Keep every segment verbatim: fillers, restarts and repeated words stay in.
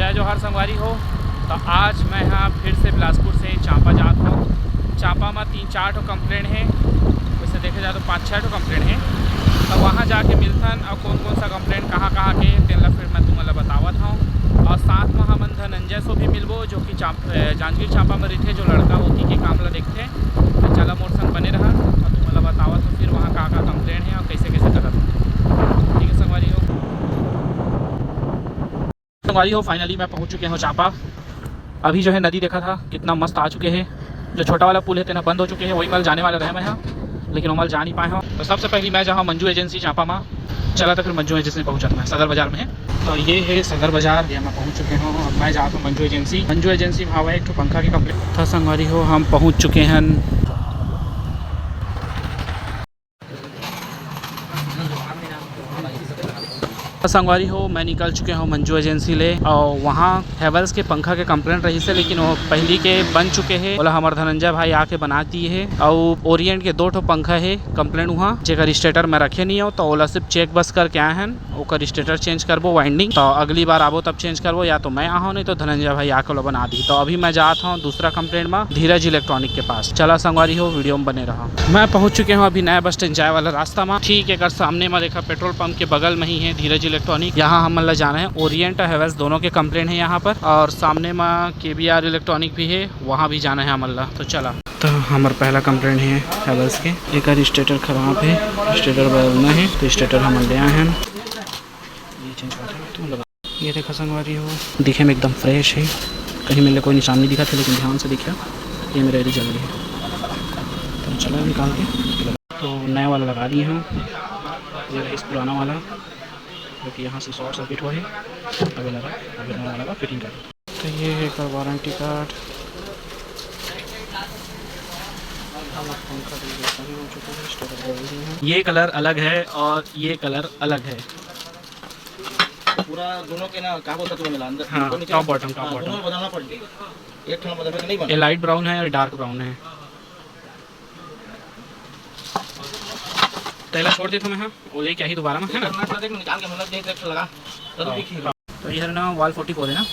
जय जोहार संगवारी हो। तो आज मैं हा फिर से बिलासपुर से चांपा जात हूँ। चांपा में तीन चार ठो कंप्लेंट है, वैसे देखे जाए तो पाँच छः ठो कंप्लेंट है। तो वहाँ जाके मिलथन और कौन कौन सा कंप्लेंट कहाँ कहाँ के, तेन ला फिर मैं तुमन ला बतावत हूँ। और साथ में हमन धनंजय से भी मिलबो, जो कि चांप-, अ, जांजगीर चांपा में रहिथे, जो लड़का होती के काम ला देखथे। तो चला मोर संग बने रहा और तुमन ला बतावत हूँ फिर वहाँ का का कंप्लेंट है और कैसे कैसे करत है। ठीक है संगवारी हो। संगवारी हो, finally मैं पहुंच चुके हूं चांपा। अभी जो है नदी देखा था कितना मस्त आ चुके हैं। जो छोटा वाला पुल है तेना बंद हो चुके हैं, वही मल जाने वाला रहे मैं यहाँ, लेकिन वो मल जा नहीं पाए हूँ। तो सबसे पहले मैं जहाँ मंजू एजेंसी चांपा में चला था, फिर मंजू एजेंसी पहुँचा था मैं सदर बाजार में। तो ये है सदर बाजार, यहाँ मैं पहुँच चुके हूँ। अब मैं जाता हूँ मंजू एजेंसी। मंजू एजेंसी में हवा एक ठो पंखा की कंप्लेंट था संगवारी हो, हम पहुँच चुके हैं। संगवारी हो, मैं निकल चुके हूँ मंजू एजेंसी ले और वहाँ हैवेल्स के पंखा के कंप्लेंट रही से, लेकिन वो पहली के बन चुके हैं। ओला हमर धनंजय भाई आके बना दिए है। और ओरिएंट के दो ठो पंखा है कंप्लेंट वहाँ, जेकर स्टेटर मैं रखे नहीं हो, तो ओला सिर्फ चेक बस करके आए हैं। ओकर स्टेटर चेंज करबो, वाइंडिंग, तो अगली बार आबो तब चेंज करबो, या तो मैं आहूँ, नहीं तो धनंजय भाई आके ओला बना दी। तो अभी मैं जात हूँ दूसरा कंप्लेंट में धीरज इलेक्ट्रॉनिक के पास। चला संगवारी हो, वीडियो में बने रहा। मैं पहुंच चुके हूँ अभी नया बस स्टैंड जाए वाला रास्ता में। ठीक एकर सामने में देखा, पेट्रोल पंप के बगल में ही है धीरज इलेक्ट्रॉनिक। यहाँ हमन ला जाना है। ओरिएंट और हैवेल्स दोनों के कंप्लेंट है यहाँ पर, और सामने में केबीआर इलेक्ट्रॉनिक भी है, वहाँ भी जाना है हमन ला। तो चला। तो हमर पहला कंप्लेंट है हैवेल्स के, एकर स्टेटर खराब है, स्टेटर बदलना है, तो स्टेटर हमन ले आए हैं। ये चेंज करते हैं, तुम लगा। ये देखा संगवारी हो, दिखे में एकदम फ्रेश है, कहीं मेरे कोई निशान नहीं दिखा था, लेकिन ध्यान से देखा, ये मेरा एरी जल गया। तो चला निकाल के, तो नया वाला लगा दिए हम। ये रहा इस पुराना वाला, जो कि यहाँ से शॉर्ट सर्किट हुआ है, अभी लगा, अभी नया वाला का फिटिंग कर। तो ये है एकर वारंटी कार्ड। ये कलर अलग है और ये कलर अलग है। पूरा दोनों के ना, क्या बोलता तुम्हें मिला अंदर? हाँ, दोनों नीचे टॉप बॉटम, टॉप हाँ, बॉटम। दोनों बदलना पड़ गया। एक ठो बदलने का नहीं बना। ये लाइट ब्राउन है और डार्क ब्राउन है। तेला छोड़ देता मैं, हाँ, वो लेके आई दोबारा में, है ना? करना था, देख, निकाल के मतलब देख, देख लगा, तब हाँ। देखिए। तो ये है ना, वॉल फोर्टी फोर है ना?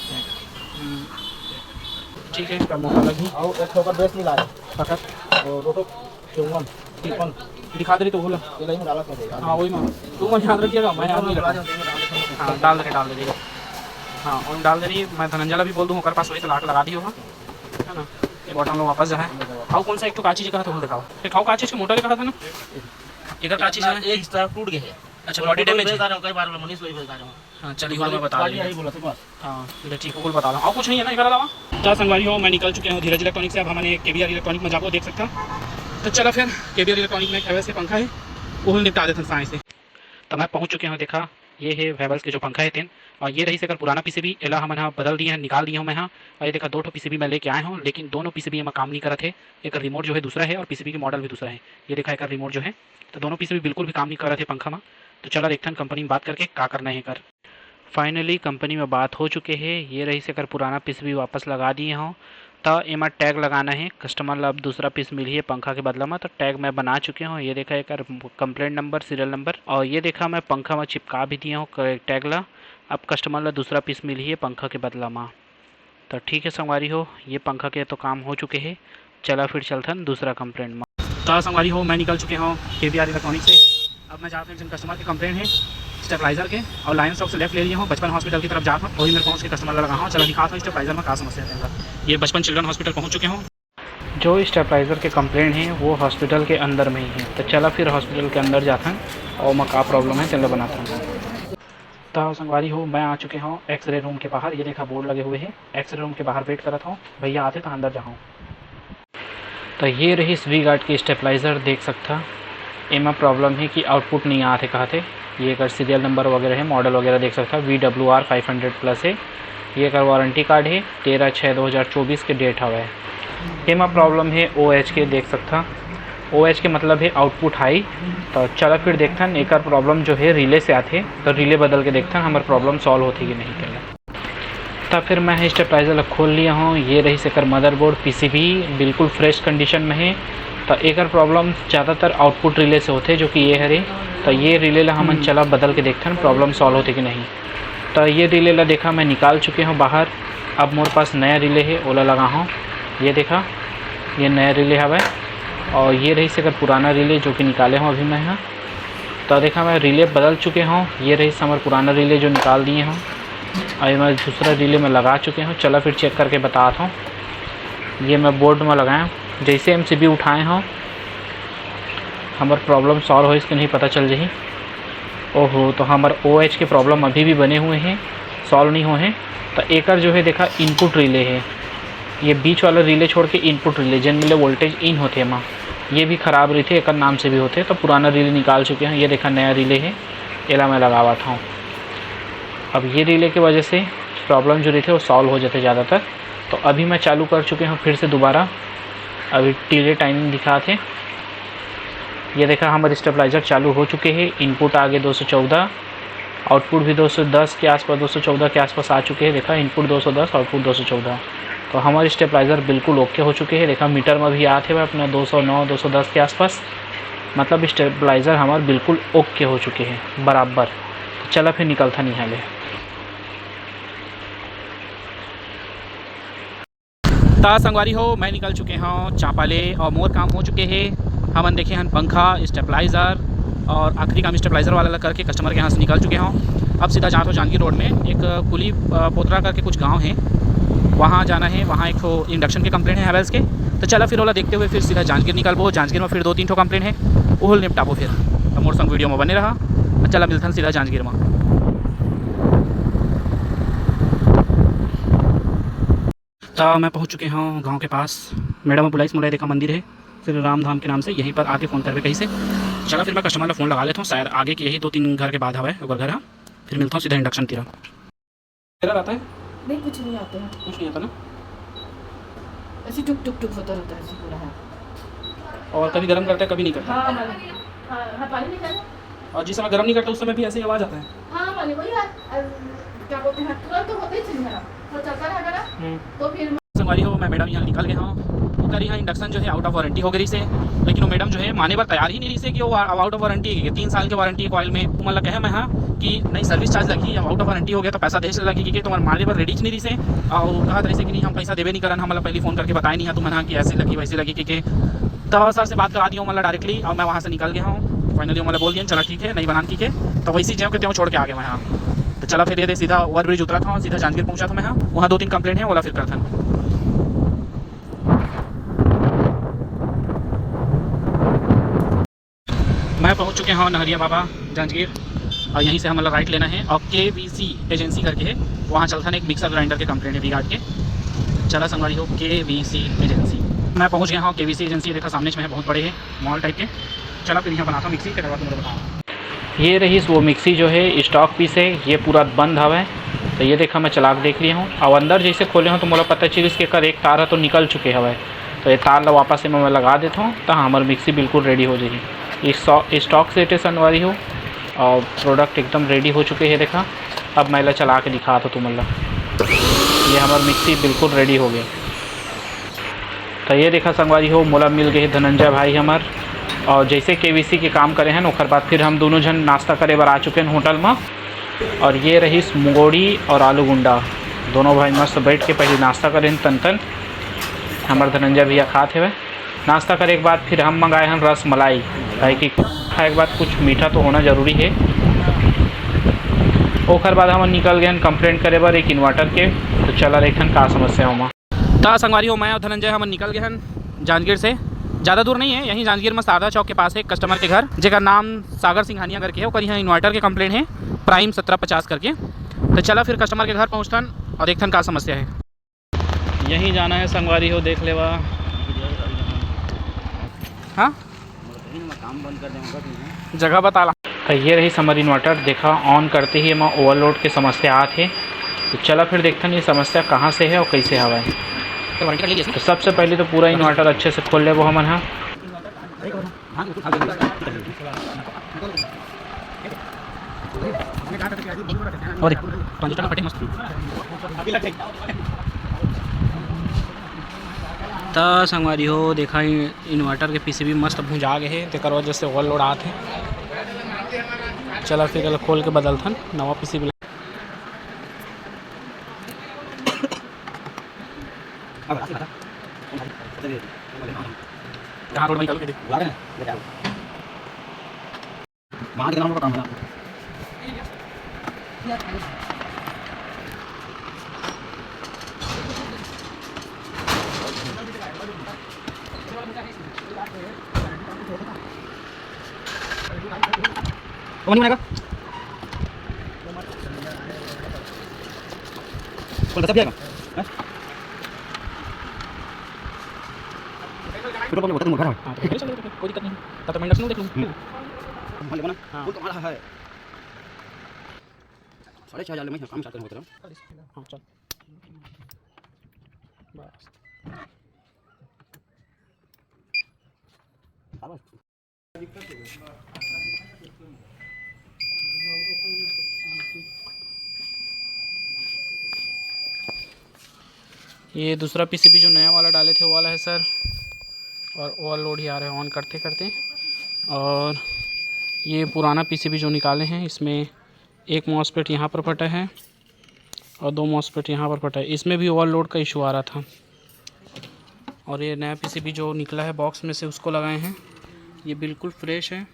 हम्म। ठीक है, इसका मोटा लगी। और एक ठो का बेस मिला है। फकत। और दो ठो चौवन, तिरपन। दिखा दे रही तो बोला। ये लाइन डाला कर देगा। हाँ, वही मैं। तू मैं ध्यान रखिएगा, मैं आदमी रखा। हाँ, डाल दे रही, डाल दे रही। हाँ, और डाल दे रही, मैं धनंजय ला भी बोल दूँ, ओकर पास वही से लाके लगा दी होगा। है ना? ये बॉटम में वापस जो है। और कौन सा एक ठो का चीज कहा था, वो दिखाओ। एक ठो का चीज के मोटर लिखा था ना? इधर का चीज है? एक हिस्सा टूट गया है। अच्छा, बॉडी डैमेज है। कई बार मनीष वही बता रहा हूँ। हाँ, चलिए, वो मैं बता देंगे। यही बोला था बस। हाँ, ले ठीक, बिल्कुल बता रहा हूँ। और कुछ नहीं है ना इधर अलावा? तो संगवारी हो, मैं निकल चुके हूँ धीरज इलेक्ट्रॉनिक से। अब हमने केबीआर इलेक्ट्रॉनिक में जाबो, देख सकता। तो चला फिर, केबीआर इलेक्ट्रॉनिक में एक हैवेल्स के पंखा है, वो निपटा देते हैं साइज से। तो मैं पहुँच चुके हूँ, देखा, ये है हैवेल्स के जो पंखा है तेन, और ये रही से एकर पुराना पीसीबी, एला हमन हा बदल दिए हैं, निकाल दिए हूँ मैं हा। और ये देखा, दो ठो पीसीबी मैं लेके आए हूँ, लेकिन दोनों पीसीबी एमा काम नहीं करत है। एकर रिमोट जो है दूसरा है और पीसीबी के मॉडल भी दूसरा है। ये देखा, एकर रिमोट जो है, तो दोनों पीसीबी बिल्कुल भी काम नहीं करत है पंखा में। तो चला देखथन कंपनी में बात करके का करना है एकर। फाइनली कंपनी में बात हो चुके हे। ये रहिस एकर पुराना पीस भी वापस लगा दिए हों। त एमा टैग लगाना हे, कस्टमर ला अब दूसरा पीस मिलही पंखा के बदला में। तो टैग मैं बना चुके हों। ये देखा एकर कंप्लेंट नंबर, सीरियल नंबर, और ये देखा मैं पंखा में चिपका भी दिए हों क-, टैग ला। अब कस्टमर ला दूसरा पीस मिलही पंखा के बदला में। तो ठीक है संगवारी हो, ये पंखा के तो काम हो चुके हे। चला फिर चलथन दूसरा कंप्लेंट में। तो संगवारी हो, मैं निकल चुके हों केबीआर इलेक्ट्रॉनिक से। अब मैं जात हों एक जन कस्टमर के कंप्लेंट हे स्टेबलाइजर के, और लायन चौक से लेफ्ट ले लिए हों, बचपन हॉस्पिटल की तरफ जात हों, वही मेरे पहुँच के कस्टमर ला लगा हों। चला दिखात हों स्टेबलाइजर में का समस्या हे। ये बचपन चिल्ड्रन हॉस्पिटल पहुँच चुके हों। जो स्टेबलाइजर के कंप्लेंट हे वो हॉस्पिटल के अंदर में ही हे, तो चला फिर हॉस्पिटल के अंदर जाथन और ओमा का प्रॉब्लम हे तेला बनाथन। तो संगवारी हो, मैं आ चुके हों एक्सरे रूम के बाहर। ये देखा बोर्ड लगे हुए हे, एक्सरे रूम के बाहर वेट करत हों, भैया आथे तो अंदर जाहूँ। तो ये रहिस वी गार्ड के स्टेबलाइजर, देख सकथा एमा प्रॉब्लम हे कि आउटपुट नहीं आत हे कहत हे। ये एकर सीरियल नंबर वगैरह हे, मॉडल वगैरह देख सकथा, V W R five hundred plus हे। ये एकर वारंटी कार्ड हे, तेरह छः दो हज़ार चौबीस के डेट हवय। एमा प्रॉब्लम हे ओ एच के, देख सकथा ओ एच के मतलब हे आउटपुट हाई। तो चला फिर देखथन एकर प्रॉब्लम जो हे रिले से आथे, तो रिले बदल के देखथन हमर प्रॉब्लम सॉल्व होथे कि नहीं तेला। त फिर मैं ह स्टेबलाइजर ला खोल लिए हों। ये रहिस एकर मदरबोर्ड, पीसीबी बिल्कुल फ्रेश कंडीशन में हे। त एकर प्रॉब्लम ज़्यादातर आउटपुट रिले से होथे, जो कि ये हरे। त ये रिले ला हमन हम्म। चला बदल के देखथन प्रॉब्लम सॉल्व होथे कि नहीं। त अ, ये रिले ला देखा, मैं निकाल चुके हूँ बाहर। अब मोर पास नया रिले हे, ओला लगाहूँ। ये देखा, ये नया रिले हवय, और ये रहिस एकर पुराना रिले, जो कि निकाले हूँ अभी मैं ह। तो देखा, मैं रिले बदल चुके हूँ। ये रहिस हमर पुराना रिले, जो निकाल दिए हूँ, और ये मैं दूसरा रिले में लगा चुके हूँ। चला फिर चेक करके बतात हूँ। ये मैं बोर्ड में लगाया, जैसे एमसीबी उठाए हूँ, हमर प्रॉब्लम सॉल्व होइस कि नहीं, पता चल जाही। ओहो, तो हमर ओएच के प्रॉब्लम अभी भी बने हुए हैं, सॉल्व नहीं हुए हैं। तो एकर जो है, देखा, इनपुट रिले है, ये बीच वाला रिले छोड़ के इनपुट रिले, जेन में ले वोल्टेज इन होथे एमा, ये भी खराब रहिथे, एकर नाम से भी होथे। तो पुराना रिले निकाल चुके हैं, ये देखा, नया रिले है, एला मैं लगावत हूँ। अब ये रिले के वजह से प्रॉब्लम जो रहिथे, वो सॉल्व हो जाथे ज़्यादातर। तो अभी मैं चालू कर चुके हूँ फिर से दोबारा। अभी डिले टाइमिंग दिखात हे। ये देखा, हमर स्टेबलाइजर चालू हो चुके हे। इनपुट आगे दो सौ चौदह, आउटपुट भी दो सौ दस के आसपास, दो सौ चौदह के आसपास आ चुके हे। देखा, इनपुट दो सौ दस, आउटपुट दो सौ चौदह। तो हमर स्टेबलाइजर बिल्कुल ओके हो चुके हे। देखा, मीटर में भी आत हे अपना दो सौ नौ, दो सौ दस के आसपास, मतलब स्टेबलाइजर हमर बिल्कुल ओके हो चुके हे, बराबर। चला फिर निकलथन इहाँ ले। त संगवारी हो, मैं निकल चुके हूँ चांपा ले और मोर काम हो चुके हे। हमन देखे हन पंखा, स्टेबलाइजर और आखिरी काम स्टेबलाइजर वाला ला करके कस्टमर के यहाँ से निकल चुके हूँ। अब सीधा जात हो जांजगीर रोड में एक कुली, अ, पोतरा करके कुछ गांव है, वहाँ जाना है। वहाँ एक ठो इंडक्शन के कंप्लेंट है हैवेल्स के। तो चला फिर ओला देखते हुए फिर सीधा जांजगीर निकलबो। जांजगीर में फिर दो तीन ठो कंप्लेंट है, ओहू ल निपटाबो फिर। तो मोर संग वीडियो में बने रहा। चला मिलथन सीधा जांजगीर में। तो मैं पहुंच चुके हूँ गांव के पास। मैडम बुलाइस मोला, देखा मंदिर है श्री राम धाम के नाम से, यहीं पर आके फ़ोन करबे कहिसे। चला फिर मैं कस्टमर ला फ़ोन लगा लेता हूँ, शायद आगे के यही दो तीन घर के बाद हवय ओकर घर ह। फिर मिलता हूँ सीधा इंडक्शन तीरा। तेरा रहता है? नहीं, कुछ नहीं आता है। कुछ नहीं आता ना? ऐसे टुक टुक टुक होता रहता है, ऐसे पूरा है। और कभी गर्म करता है, कभी नहीं करता? हाँ, हाँ, हाँ, हाँ, पानी नहीं करना? और जिस समय गर्म नहीं करता, उस समय भी ऐसे ही आवाज़ आता है? हाँ, पानी वही आ-, आ-, क्या बोलते हैं, तुरंत तो होता ही चल रहा, वो चलता रहेगा ना, हम्म। तो फिर संगवारी हो, मैं मैडम यहाँ निकल गया हूँ। ओकर यहाँ इंडक्शन जो है आउट ऑफ वारंटी हो गई से, लेकिन वो मैडम जो है माने बर तैयार ही नहीं रही से कि वो आउट ऑफ वारंटी है, तीन साल के वारंटी है कॉइल में। वो मतलब कहे मैं हाँ कि नहीं, सर्विस चार्ज लगी, अब आउट ऑफ वारंटी हो गया तो पैसा देहे से लगी, कि तुम्हारे माने बर रेडी नहीं रही से। और कहा रही से कि नहीं, हम पैसा देवे नहीं करन, हम मतलब पहले फ़ोन करके बताए नहीं है तुमन हाँ कि ऐसे लगी वैसे लगी, कि तो सर से बात करा दिया हूँ मतलब डायरेक्टली, और मैं वहाँ से निकल गया हूँ। फाइनली मतलब बोल दिया, चला ठीक है, नहीं बनान की के, तो वैसे ही ज्यों के त्यों छोड़ के आ गया मैं यहाँ। तो चला फिर ये दे सीधा ओवर ब्रिज उतरा था, सीधा जांजगीर पहुँचा था मैं यहाँ। वहाँ दो तीन कंप्लेंट है, ओला फिर करथन। मैं पहुंच चुके हूं नहरिया बाबा जांजगीर, और यहीं से हमला राइट लेना है और केवीसी एजेंसी करके है, वहां चलथन। एक मिक्सर ग्राइंडर के कंप्लेंट है बिगाड़ के। चला संगवारी हो, केवीसी एजेंसी। मैं पहुंच गया हूं केवीसी एजेंसी, देखा सामने में है, बहुत बड़े है मॉल टाइप के। चला फिर यहां बनाता हूं मिक्सी, तेकर बाद तुमको बताऊं। ये रहिस वो मिक्सी जो है स्टॉक पीस है, ये पूरा बंद हवय। तो ये देखा, मैं चला के देख लिया हूँ। अब अंदर जैसे खोले हूँ तो मोला पता चलिस कि एकर एक तार ह तो निकल चुके हवय। तो ये तार ला वापस एमा मैं लगा देता हूँ, तो हमर मिक्सी बिल्कुल रेडी हो जाही। ये सॉ-, स्टॉक सेट है संगवारी हो, और प्रोडक्ट एकदम रेडी हो चुके हे। देखा, अब मैं ला चला के दिखात हूँ तुमन ला। ये हमर मिक्सी बिल्कुल रेडी हो गए। तो ये देखा संगवारी हो, मोला मिल गए धनंजय भाई हमर, और जैसे केवीसी के काम करे हैं, ओकर बाद फिर हम दोनों झन नाश्ता करे बर आ चुके हैं होटल में। और ये रहिस मुंगोड़ी और आलू गुंडा, दोनों भाई मस्त बैठ के पहले नाश्ता करें तन तन। हमर धनंजय भैया खात हेवय। नाश्ता करे के बाद फिर हम मंगाए हन रस मलाई, काहे कि खाए के बाद कुछ मीठा तो होना जरूरी है। ओकर बाद हम निकल गए हन कंप्लेंट करे बर एक इन्वर्टर के। तो चला देखथन का समस्या होमा। त संगवारी हो, मैं और धनंजय हमन निकल गए हन जांजगीर से। ज़्यादा दूर नहीं है, यहीं जांजगीर में शारदा चौक के पास है एक कस्टमर के घर, जेकर नाम सागर सिंघानिया करके है। ओकर यहाँ इन्वर्टर के कंप्लेंट है, प्राइम सत्रह पचास करके। तो चला फिर कस्टमर के घर पहुँचथन और देखथन का समस्या है। यहीं जाना है संगवारी हो, देख लेवा। हाँ, काम बंद कर देंगे। जगह बता ला। तो ये रहिस हमर इन्वर्टर, देखा ऑन करते ही एमा ओवरलोड के समस्या आत हे। तो चला फिर देखथन ये समस्या कहाँ से है और कैसे हवय। तो वारंटी कार्ड ले लिया इसमें? तो सबसे पहले तो पूरा इन्वर्टर अच्छे से खोल लेबो हमन ह। और देख, ट्रांजिस्टर में फटे मस्त। त संगवारी हो, देखा, इन्वर्टर के पीसीबी मस्त भुंजा गे हे, तेकर वजह से ओवरलोड आत हे। चला फिर एला खोल के बदलथन, नवा पीसीबी। जहाँ रोड में निकल के देख। वो नहीं बनेगा। कौन सा भी आएगा? हैं? पेट्रोल पंप होता तो मुर्गा रहा। हाँ, तो चलो, कोई दिक्कत नहीं। तब तक मैं इंडक्शन देख लूँ। हम्म। हाँ, लेकिन ना, हाँ। वो तो हमारा है। साढ़े छः हज़ार में काम स्टार्ट करना होता है। हाँ, चल। बस। ये दूसरा पीसीबी जो नया वाला डाले थे, वो वाला है सर, और ओवरलोड ही आ रहा है ऑन करते करते। और ये पुराना पीसीबी जो निकाले हैं, इसमें एक मॉसफेट यहाँ पर फटा है और दो मॉसफेट यहाँ पर फटा है, इसमें भी ओवरलोड का इशू आ रहा था। और ये नया पीसीबी जो निकला है बॉक्स में से, उसको लगाए हैं। ये बिल्कुल फ्रेश है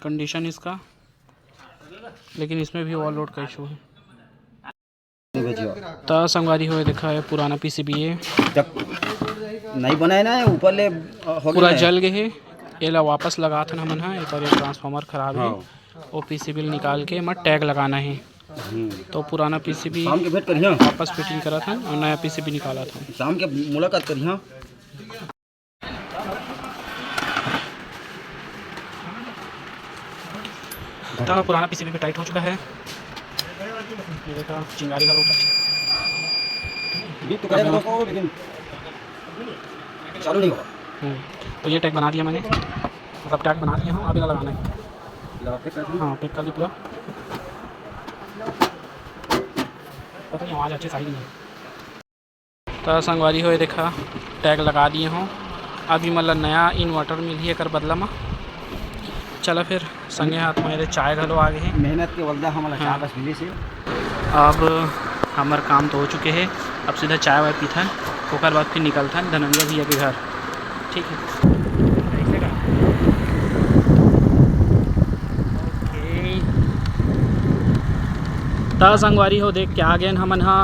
कंडीशन इसका, लेकिन इसमें भी ओवरलोड का इशू है। नहीं भेजियो। त संगवारी हो, देखा है पुराना पीसीबी है, जब नहीं बनाए ना, ऊपर ले, अ, हो पूरा गया है। जल गए है। एला वापस लगाथन हमन हा, एक बार ये ट्रांसफार्मर खराब है, हाँ। वो पीसीबी निकाल के एमा टैग लगाना है। हम्म। तो पुराना पीसीबी शाम के भेंट करिहा। वापस फिटिंग करत हन और नया पीसीबी निकालत हन। शाम के मुलाकात करिहा। तो पुराना पीसीबी भी टाइट हो चुका है। ये देखा, चिंगारी का रोड। बीप तो करेगा दोस्तों, लेकिन चालू नहीं होगा। हम्म, तो ये टैग बना दिया मैंने, मतलब टैग बना दिया हूँ, अभी लगाना है। लगा के कर दूँ? हाँ, पैक कर दी पूरा। पता नहीं, आवाज़ अच्छी से आई नहीं है। त संगवारी हो, ये देखा, टैग लगा दिए हों। अभी मतलब नया इन्वर्टर मिलही एकर बदला म। चला फिर, संगे हाथ में एदे चाय घलो आ गए हे। मेहनत के बदला हमला हाँ। चाय बस मिलिस हे। अब हमर काम तो हो चुके हे, अब सीधा चाय वाय पीथन, ओकर बाद फिर निकलथन धनंजय भैया के घर। ठीक है। त संगवारी हो, देख के आ गेन हमन हा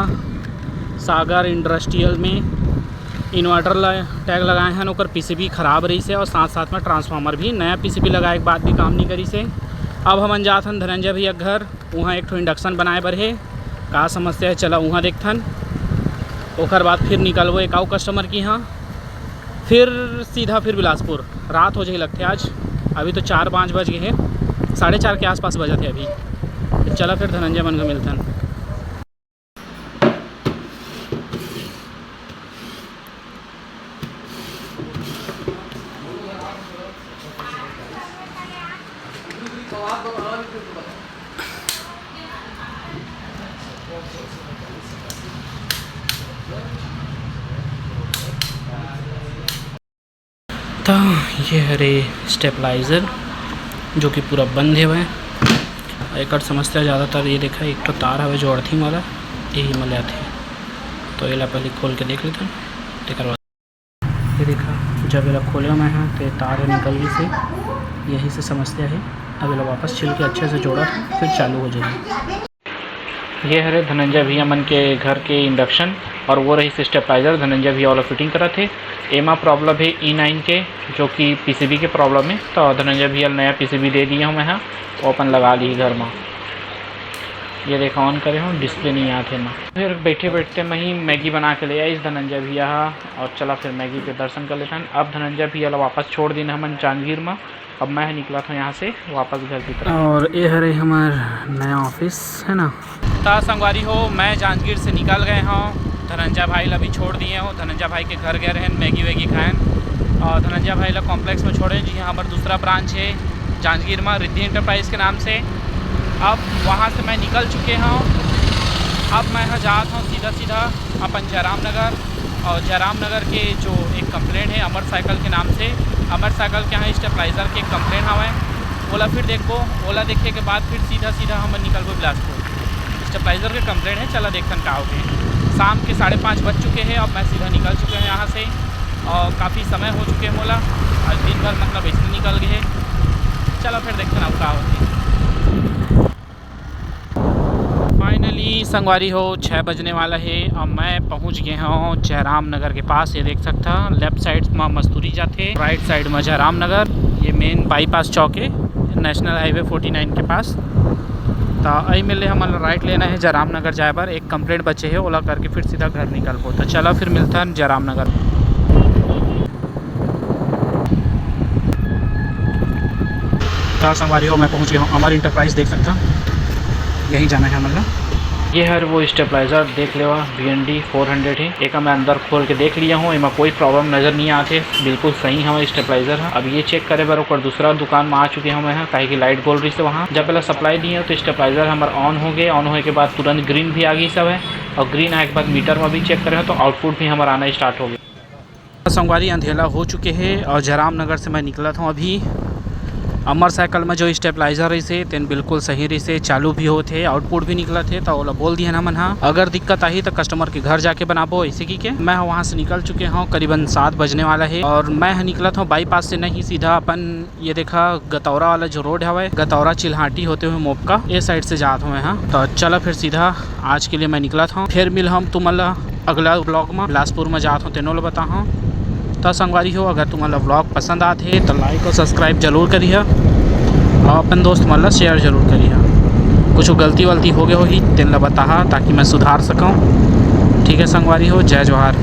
सागर इंडस्ट्रियल में। इन्वर्टर ला टैग लगाए हन, ओकर पीसीबी खराब रहिस हे और साथ साथ में ट्रांसफार्मर भी, नया पीसीबी लगाए के बाद भी काम नहीं करिस हे। अब हमन जात हन धनंजय भैया के घर, उहाँ एक ठो इंडक्शन बनाए बर हे। का समस्या हे, चला उहाँ देखथन। ओकर बाद फिर निकलबो एक आउ कस्टमर के यहाँ, फिर सीधा फिर बिलासपुर। रात हो जाही लगथे आज, अभी तो चार पाँच बज गए हे, साढ़े चार के आसपास बजत हे अभी। तो चला फिर धनंजय मन को मिलथन। त ये हरे स्टेबलाइजर, जो कि पूरा बंद हेवय। एकर समस्या ज़्यादातर ये देखा, एक ठो तार हवे जो अर्थिंग वाला, यही म ले आथे। तो एला पहले खोल के देख लेथन, तेकर बाद ये देखा, जब एला खोले मैं ह, ते तार ह निकल गइस हे, यही से समस्या हे। अब एला वापस छिल के अच्छे से जोड़ा, फिर चालू हो जाही। ये हरे धनंजय भैया मन के घर के इंडक्शन और वो रहिस स्टेबलाइजर, धनंजय भैया वाला फिटिंग करत हे। एमा प्रॉब्लम हे ई नाइन के, जो कि पीसीबी के प्रॉब्लम हे, तो धनंजय भैया ल नया पीसीबी दे दिए हों मैं ह, वो अपन लगा ली घर में। ये देखा, ऑन करे हों, डिस्प्ले नहीं आत हे एमा। फिर बैठे बैठते मैं ही मैगी बना के ले आइस धनंजय भैया ह, और चला फिर मैगी के दर्शन कर लेथन। अब धनंजय भैया ला वापस छोड़ दिन हमन जांजगीर में। अब मैं निकलत हों यहाँ से वापस घर की तरफ। और ये हरे हमर नया ऑफिस है ना। त संगवारी हो, मैं जांजगीर से निकल गए हों। धनंजय भाई ला भी छोड़ दिए हों, धनंजय भाई के घर गए रहेन, मैगी वैगी खाएन। और धनंजय भाई ला कॉम्प्लेक्स में छोड़े, जी हाँ, हमर दूसरा ब्रांच है जांजगीर में, रिद्धि एंटरप्राइज के नाम से। अब वहाँ से मैं निकल चुके हों। अब मैं यहाँ जात हों सीधा सीधा अपन जयराम नगर। और जयराम नगर के जो एक कंप्लेंट है अमर साइकिल के नाम से, अमर साइकिल के यहाँ स्टेबलाइजर के कंप्लेंट हवय, ओला फिर देखबो। ओला देखे के बाद फिर सीधा सीधा हमन निकलबो बिलासपुर। स्टेबलाइजर के कंप्लेंट है, चला देखथन का होगे। शाम के साढ़े पाँच बज चुके हैं। अब मैं सीधा निकल चुके हैं यहाँ से और काफ़ी समय हो चुके हैं मोला। आज दिन भर मतलब इसमें निकल गए। चलो फिर देखते हैं अब का होते हैं। फाइनली संगवारी हो, छः बजने वाला है। अब मैं पहुँच गए हूँ जयराम नगर के पास। ये देख सकता, लेफ्ट साइड में मस्तूरी जाते, राइट साइड में जयराम नगर। ये मेन बाईपास चौक है नेशनल हाईवे फोर्टी नाइन के पास। तो यही मिले हमन राइट लेना है जयराम नगर जाए बर। एक कंप्लेंट बचे है, ओला करके फिर सीधा घर निकलबो। तो चला फिर मिलथन जयराम नगर। तो संगवारी हो, मैं पहुंच गया हूँ अमर इंटरप्राइज, देख सकता, यहीं जाना है हमन ला। ये हर वो स्टेबलाइजर देख लेवा, बी एन डी फोर हंड्रेड है। एक मैं अंदर खोल के देख लिया हूँ, एमा कोई प्रॉब्लम नज़र नहीं आते, बिल्कुल सही हमारे स्टेबलाइजर है। अब ये चेक करे बर ओकर दूसरा दुकान में आ चुके हूँ मैं, काहे कि लाइट गोल रही से वहाँ जब पहले सप्लाई नहीं है तो स्टेबलाइजर हमारा ऑन हो गए। ऑन होने के बाद तुरंत ग्रीन भी आ गई सब है, और ग्रीन आए के बाद मीटर में भी चेक करे हो तो आउटपुट भी हमारा आना स्टार्ट हो गया। संगवारी, अंधेला हो चुके हैं और जयराम नगर से मैं निकलत हूँ अभी। अमर साइकिल में जो स्टेबलाइजर रही से तेन बिल्कुल सही रही से, चालू भी होत है, आउटपुट भी निकलत है। तो ओला बोल दिया ना मन हा, अगर दिक्कत आही तो कस्टमर के घर जाके बनाबो, ऐसे की के मैं वहाँ से निकल चुके हूँ। करीबन सात बजने वाला है और मैं ह निकलत हूँ बाईपास से नहीं, सीधा अपन ये देखा गतौरा वाला जो रोड हवे, गतौरा चिल्हाटी होते हुए मोपका, ये साइड से जात हूँ मैं। हाँ, तो चला फिर सीधा आज के लिए मैं निकलत हूँ। फिर मिल हम तुमन ला अगला ब्लॉग में, बिलासपुर में जात हूँ तेनो ला बताहूँ। तो संगवारी हो, अगर तुमन ला ब्लॉग पसंद आत है तो लाइक और सब्सक्राइब जरूर करिहा और अपन दोस्त मन ला शेयर जरूर करिहा। कुछ गलती वलती हो गए होही तेन ला बताहा, ताकि मैं सुधार सकूँ। ठीक है संगवारी हो, जय जोहार।